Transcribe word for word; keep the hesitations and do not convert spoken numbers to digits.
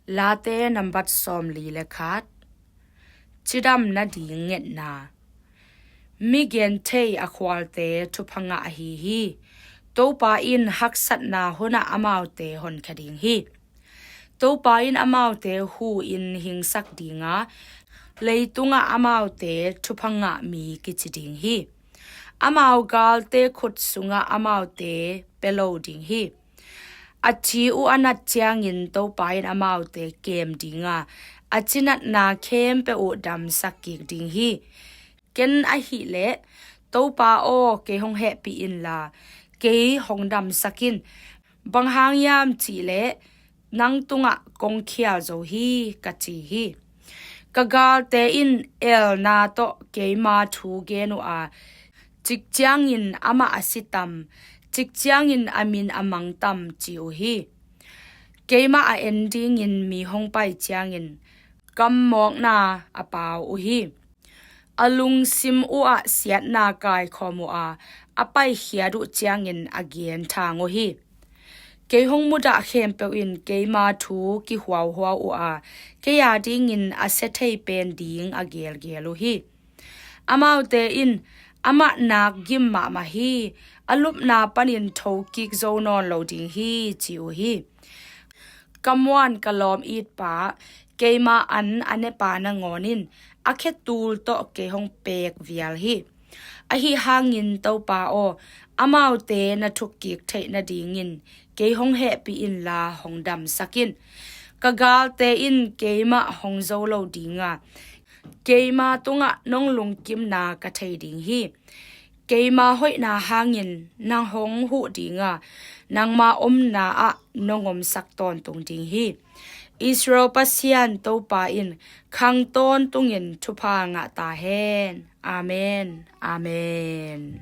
Late nambat sawmli le khat. Cidam nading ngetna. Mi genthei a khualte thupha ngah ahi hi. Topa in haksatna hunah amaute honkhia ding hi. Topa in amaute hu-in hingsak dinga, leitungah amaute thupha ngah mi kici ding hi. Amau galte khut sungah amaute pia lo ding hi. A thi uh a nat ciangin Topa in amaute kem dinga, a cinatna khempeuh uh damsak kik ding hi. Ken ahih leh, Topa aw, kei hong hehpih inla, kei hong damsak in. Bang hang hiam cih leh, nang tungah kong khial zo hi, ka ci hi. Ka galte in elna tawh keima thu gen uh a, cik ciangin amah a si tam, cik ciangin a min a mang tam ci uh hi. Keimah a en dingin mi hong pai ciangin kammawkna a pau uh hi. A lungsim uhah siatna kaikhawm uh a, a paikhiat uh ciangin a genthang uh hi. Kei hong mudah khempeuh in keima thu kihuauhuau uh a, kei a dingin a sia thei pen ding a gelgel uh hi. Amaute in, amah nak gim mahmah hi, a lupna panin thokik zo nawn lo ding hi, ci uh hi. Ka muan ka lawm it pa, keima an a nepa nangawn in a khetul tawh kei hong pek vial hi. Ahi hangin Topa aw, amaute na thukkik theih nadingin kei hong hehpih inla hong damsak in. Ka galte in keimah hong zo lo dinga, keima tungah nong lungkimna ka thei ding hi. Keima hoihna hangin nang hong huh dinga, nangma omna ah nong omsak tawntung ding hi. Israel Pasian Topa in khang tawntungin thupha ngah ta hen. Amen. Amen.